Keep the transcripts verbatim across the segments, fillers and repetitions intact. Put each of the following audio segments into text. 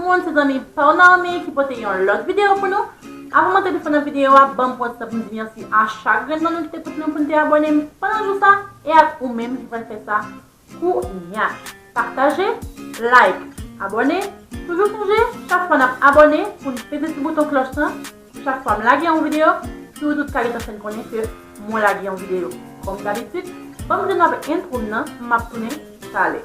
Moun, se zanmi pa w Naomi ki pote yon lòt videyo pou nou. Avan m antre pi fon nan videyo a, ban m pran ti tan pou m di mèsi a chak grenn nan nou ki te koute nou pou n te abòne m pandan jou sa, e ak ou menm ki pral fè sa kounya. Pataje, like, abòne. Toujou sonje, chak fwa n ap abòne, pou n peze ti bouton klòch lan, pou chak fwa m lage yon videyo, pou ou tout ka gentan fè n konnen ke mwen lage yon videyo. Kòm dabitid, ban m jwenn avèk entwo m nan, m ap tounen talè.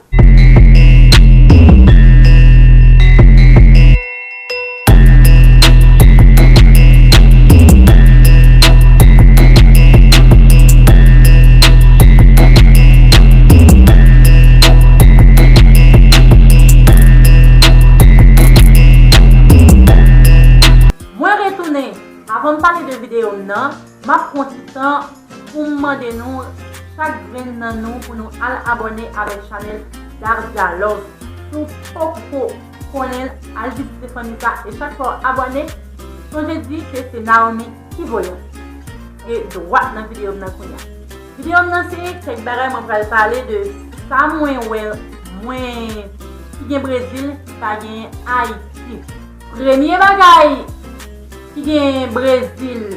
Mwen retounen. Avan m pale de videyo m nan, m ap pran ti tan pou m mande nou, chak grenn nan nou, pou nou al abòne avèk chanèl Dardia Love. Si w poko konnen l, al vizite fanmi sa, e chak fwa w abòne, sonje di ke se Naomi ki voye w. E dwat nan videyo m nan kounya. Videyo m nan se kèk bagay mwen pral pale de sa mwen wè mwen ki gen Brezil ki pa gen Ayiti. Premye bagay ki gen Brezil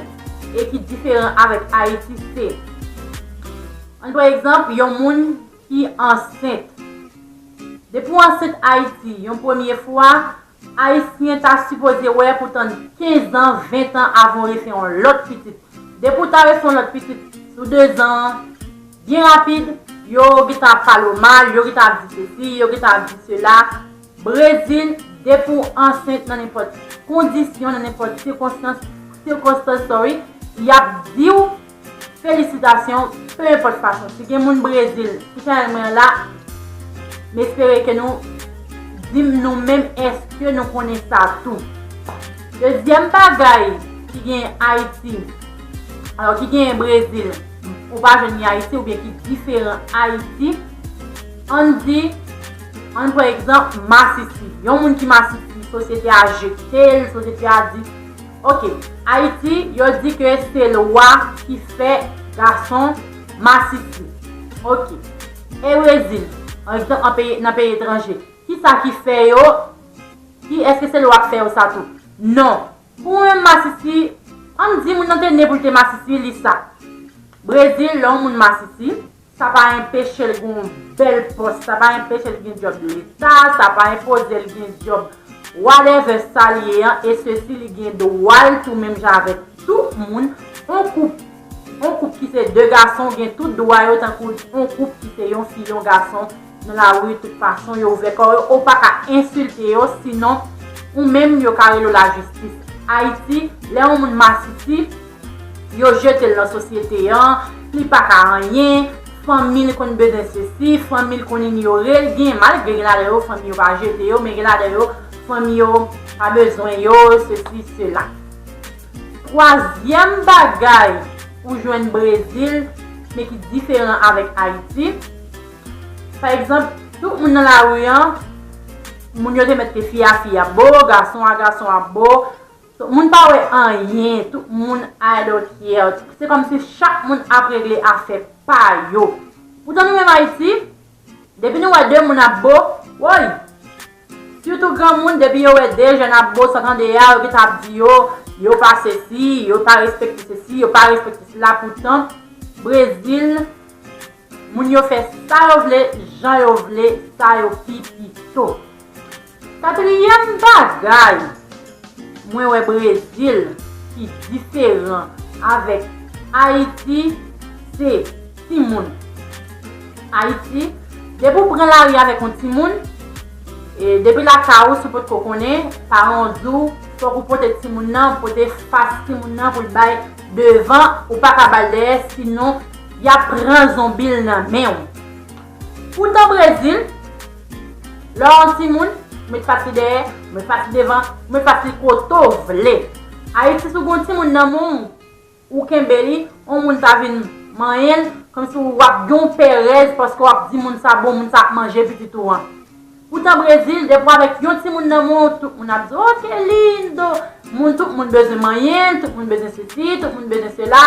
e ki diferan avèk Ayiti se, ann pran egzanp, yon moun ki ansent. Depi w ansent Ayiti yon premye fwa, Ayisyen ta sipoze wè pou tann kenz an, ven tan avan w refè yon lòt pitit. Depi w ta refè yon lòt pitit sou de zan an, byen rapid, yo gentan ap pale w mal, yo gentan ap di sesi, yo gentan ap di sela. Brezil, depi w ansent nan nenpòt kondisyon, nan nenpòt sikonstans, sikonstans, sorry, y ap di w felisitasyon, pe enpòt fason. Si gen moun Brezil sou chanèl mwen an la, m espere ke nou di m nou menm èske nou konnen sa tou. Dezyèm bagay ki gen Ayiti, alò ki gen Brezil, ou pa jwenn ni Ayiti oubyen ki diferan Ayiti, ann di, ann pran egzanp, masisi. Yon moun ki masisi, sosyete a jete l, sosyete a di, oke, Ayiti, yo di ke se lwa ki fè gason masisi. Oke. E Brezil, ann egzanp, an peyi, nan peyi etranje, kisa ki fè yo, ki, èske se lwa k fè yo sa tou? Non. Pou ou menm masisi, ann di moun nan te ne pou l te masisi, li sa. Brezil, lè yon moun masisi, sa pa enpeche l gen yon bèl pòs, sa pa enpeche l gen djòb leta, sa pa enpoze l gen djòb whatever sa l ye an, e sesi li gen dwa l tou menm jan avèk tout moun. On koup, on koup ki se de gason gen tout dwa yo tankou on koup ki se yon fi, yon gason nan lari tout fason, yo ouvè kò yo, ou pa ka ensilte yo, sinon ou menm yo ka rele w lajistis. Ayiti, lè yon moun masisi, yo jete l nan sosyete an, li pa ka anyen, fanmi l konn bezwen sesi, fanmi l konn inyore l, gen malgre gen ladan yo fanmi yo pa jete yo, men gen ladan yo fanmi yo pa bezwen yo, sesi, sela. Twazyèm bagay ou jwenn Brezil, men ki diferan avèk Ayiti, pa egzanp, tout moun nan lari an, moun yo te mèt te fi a fi ap bo, gason a gason ap bo, tout moun pa wè anyen, tout moun I don't care. Se kòmsi chak moun ap regle afè pa yo. Poutan nou menm Ayiti, depi nou wè de moun ap bo, woy! Sitou granmoun, depi yo wè de jèn ap bo san tande a, yo gentan ap di yo, yo pa sesi, yo pa respekte sesi, yo pa respekte sela. Poutan, Brezil, moun yo fè sa yo vle, jan yo vle, sa yo pi pito. Katriyèm bagay mwen wè Brezil ki diferan avèk Ayiti, se timoun. Ayiti, depi w pran lari avèk yon timoun, e depi lakay ou, si w potko konnen, paran w di w, fòk ou pote timoun nan, pote fas timoun nan pou l bay devan, ou pa ka ba l dèyè, sinon y ap pran zonbi l nan men w. Poutan Brezil, lè w yon timoun, ou met fas li dèyè, ou met fas li devan, ou met fas li kote w vle. Ayiti, si w gen yon timoun nan men w, ou kenbe li, yon moun ta vin manyen l, kòmsi w ap gen yon perèz paske w ap di moun sa bon, moun sa ap manje pitit ou an. Poutan Brezil, depi w avèk yon timoun nan men w, tout moun ap di, "Oh, que lindo!" Moun, tout moun bezwen manyen l, tout moun bezwen sesi, tout moun bezwen sela.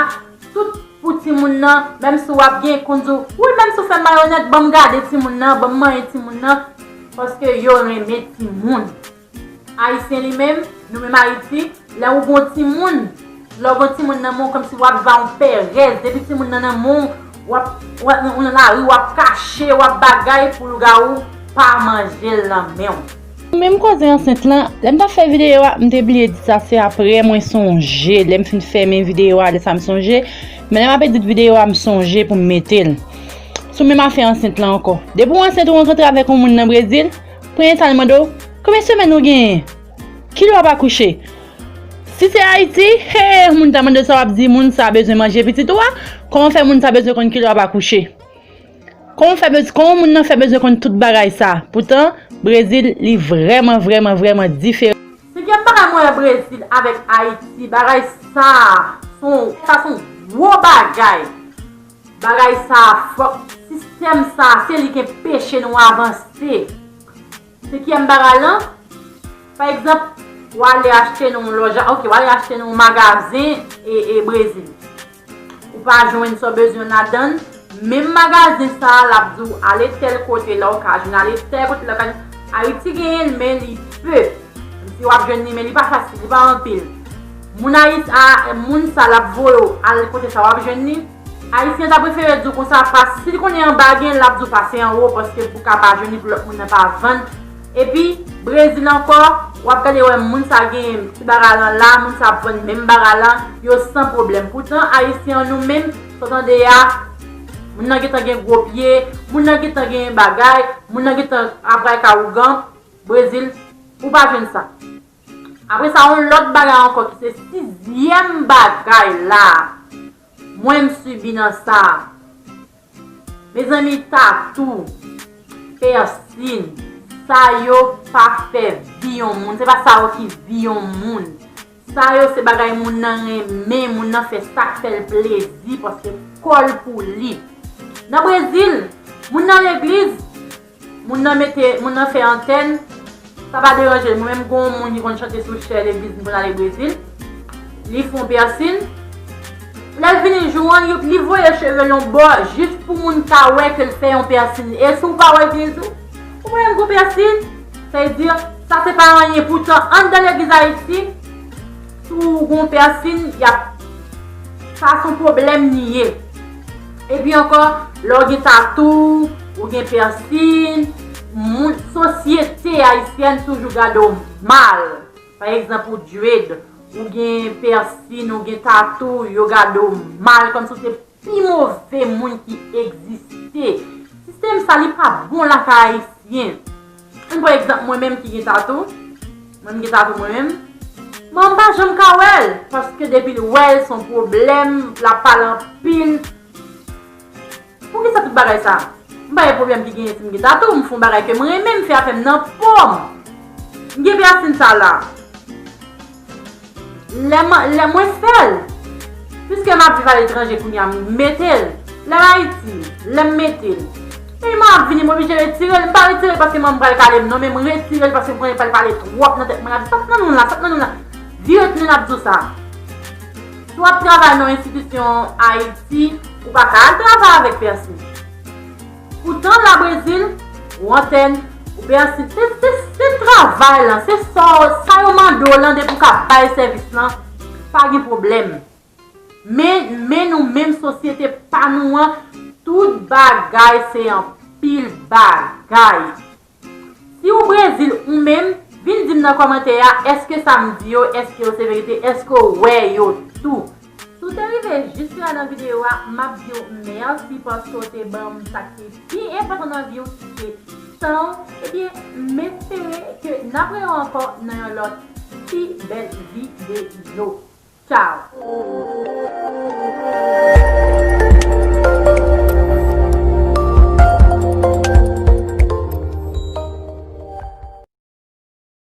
Tout pou timoun nan, menm si w ap gen konn di w, "Wi, menm si w fè mayonèt, ban m gade timoun nan, ban m manyen timoun nan," paske yo renmen timoun. Ayisyen li menm, nou menm Ayiti, lè ou gon timoun, lè ou gon timoun nan men w, kòmsi w ap ba yon pèrèz, depi timoun nan nan men w, w ap, w ap, ou nan lari, w ap kache, w ap bagay pou lougawou pa manje l nan men w. Menm koze ansent lan, lè m t ap fè videyo a, m te bliye di sa, se apre mwen sonje, lè m fin fèmen videyo a, lè sa m sonje, men lè m ap edit videyo a, m sonje pou m mete l. Sou menm afè ansent lan ankò. Depi w ansent ou rankontre avèk yon moun nan Brezil, premye sa l mande w, konbyen semèn ou genyen? Kilè w ap akouche? Si se Ayiti, he, moun ta mande sa w ap di, moun sa bezwen manje pitit ou a, kòman fè moun sa bezwen konn kilè w ap akouche? Kòman fè bez-, kòman moun nan fè bezwen konn tout bagay sa? Poutan, Brezil, li vrèman, vrèman, vrèman diferan. Senkyèm bagay mwen wè Brezil avèk Ayiti, bagay sa, son, sa son gwo bagay. Bagay sa, fòk sistèm sa, se li ki enpeche nou avanse. Senkyèm bagay lan, pa egzanp, w ale achte nan yon lòj, ok, w ale achte nan yon magazen e, e Brezil. Ou pa jwenn sa w bezwen ladan l, menm magazen sa a, l ap di w ale tèl kote la w ka jwenn, ale tèl kote la w ka jwenn. Ayiti genyen l, men li pe. Si w ap jwenn li, men li pa fasil, li pa anpil. Moun Ayis-, a, moun sa l ap voye w al kote sa w ap jwenn li. Ayisyen ta prefere di w konsa, pas si l konnen anba gen, l ap di w pase anwo, paske pou ka pa jwenn li, pou lòt moun nan pa vann. Epi, Brezil ankò, w ap gade wè moun sa gen ti bagay lan la, moun sa ap vann menm bagay lan, yo san pwoblèm. Poutan, Ayisyen an nou menm, sa w tande a, moun nan gentan gen gwo pye, moun nan gentan gen bagay, moun nan gentan ap bay ka ougan, Brezil, ou pa jwenn sa. Apre sa, yon lòt bagay ankò ki se sizyèm bagay la, mwen m sibi nan sa. Mezanmi, tatou, pèsin, sa yo pa fè vi yon moun. Se pa sa yo ki vi yon moun. Sa yo se bagay moun nan renmen, moun nan fè sa k fè l plezi, paske kò l pou li. Nan Brezil, moun nan legliz, moun nan mete, moun nan fè antèn, sa pa deranje l. Mwen menm, gon moun ki konn chante sou chè legliz, m konn ale Brezil. Li fè yon pèsin. Lè l vini jou an, li, li voye cheve l yon bò, jis pou moun ka wè ke l fè yon pèsin. E si w pa wè legliz ou, ou pa menm gon pèsin, sa vle di, sa se pa anyen. Poutan, anndan legliz Ayiti, si w gon pèsin, y ap, sa se yon pwoblèm li ye. Epi ankò, lè w gen tatou, ou gen pèsin, moun, sosyete ayisyèn toujou gade w mal. Pa egzanp, ou dread, ou gen pèsin, ou gen tatou, yo gade w mal, kòmsi w se pi move moun ki egziste. Sistèm sa, li pa bon lakay ayisyen. Ann pran egzanp mwen menm ki gen tatou. Mwen m gen tatou mwen menm. Manman m pa janm ka wè l, paske depi l wè l, se yon pwoblèm, l ap pale anpil. Poukisa tout bagay sa? M pa gen pwoblèm ki genyen si m gen tatou, m fè yon bagay ke m renmen, m fè afè m nan po m. M gen pèsin sa la. Lè m, lè mwen fè l, piske m ap viv aletranje kounye a, m mete l. Lè m Ayiti, lè m mete l. Peyi m ap vini, m oblije retire l. M pa retire l paske manman m pral kale m, non, men m retire l paske m konnen pral pale twòp nan tèt mwen. L ap di, "Sa k nan nou la, sa k nan nou la?" Vire tounen, l ap di w sa. Si w ap travay nan yon enstitisyon Ayiti, ou pa ka al travay avèk pèsin. Poutan la Brezil, ou antèn, ou pèsin, se, se, se travay lan, se sa, sa yo mande w lan depi w ka bay sèvis lan, pa gen pwoblèm. Men, men nou menm sosyete pa nou an, tout bagay se anpil bagay. Si w Brezil ou menm, vin di m nan kòmantè a, èske sa m di yo, èske yo se verite, èske w wè yo tou? Si w te rive jis la nan videyo a, m ap di w mèsi paske w te ban m sa ki pi enpòtan nan vi w, ki se tan w. Ebyen, m espere ke n ap rewè ankò nan yon lòt pi bèl videyo. Tchao!